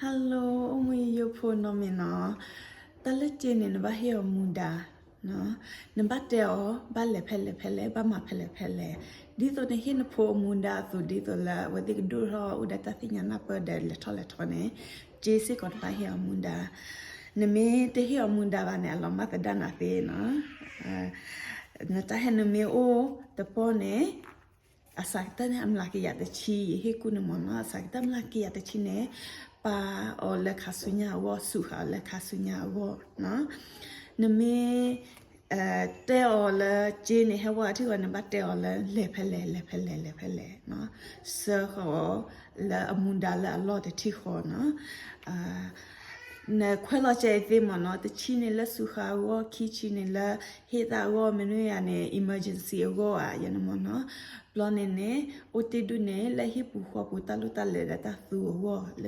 Hello အိၣ်မူယိယိဖိနီတမံၤနီၤ, တၢ်လၢစ့န့ၣ် နဘၣ်ဟ့ၣ်အီၤမူဒါ, နဘၣ်တဲအီၤ ဘၣ်လဲၤဖဲလဲၣ်ဖဲလဲၣ် ဘၣ်မၤဖဲလဲၣ်ဖဲလဲၣ်, ဒ်သိးနဟ့ၣ်နဖိအမူဒါအသိး ဒ်သိးလၢအဝဲသ့ၣ်ကဒိၣ်ထီၣ်အိၣ်ဒီးတၢ်သ့ၣ်ညါနၢ်ပၢၢ်ဒီးလဲၤထီၣ်လဲၤထီန့ၣ်, စ့စ့ၢ်ကီးတဘၣ်ဟ့ၣ်အီၤမူဒါ, နမ့ၢ်တဟ့ၣ်အီၤမူဒါဘၣ်န့ၣ် အလီၤမၢ်သဒါနၤသ့နီၤ, နတၢ်ဟဲနမ့ၢ်အိၣ်တပီၢ်န့ၣ် အစှၤကတၢၢ်န့ၣ် အမျးကယၤတဆံ ယဟ့ၣ်ကူၣ်န့ၣ်မ့ၢ်နီၤ, အစှၤကတၢၢ်မျးကယၤတဆံန့ၣ် ပာ်အီၤလၢခါဆူညါအဂီၢ်, စူးဃာ်အီၤလၢခါဆူညါအဂီၢ်, နမ့ၢ် တဲအီၤလၢစ့န့ၣ် ဟဲဝဲထံၣ်အီၤန့ၣ် ဘၣ်တဲအီၤလၢ လဲၤဖဲလဲၣ် လဲၤဖဲလဲၣ် လဲၤဖဲလဲၣ်, စၢဃာ်အီၤလၢအမူဒါလၢအလီၢ်တထံၣ်ဃီနီၤ, နခွဲးလီၤစဲအသ့မ့ၢ်နီၤ, တဆံန့ၣ်လၢစူးဃာ်အဂီၢ်, ခံဆံန့ၣ်လၢဟ့ၣ်သၣ်အဂီၢ်, မ့ၢ်နုၤယၤန့ၣ် emergency အဂီၢ်ဧါ ယဲန့ၣ်မ့ၢ်နီၤ, ဘျီန့ၣ်န့ၣ် အိၣ်တ့ၢ်ဒူၣ်န့ၣ် လၢဟံၣ်ပူၤဃီပူၤ တၢ်လိၣ်တၢ်လဲၤဒီးတၢ်သူအဂီၢ်, လၢ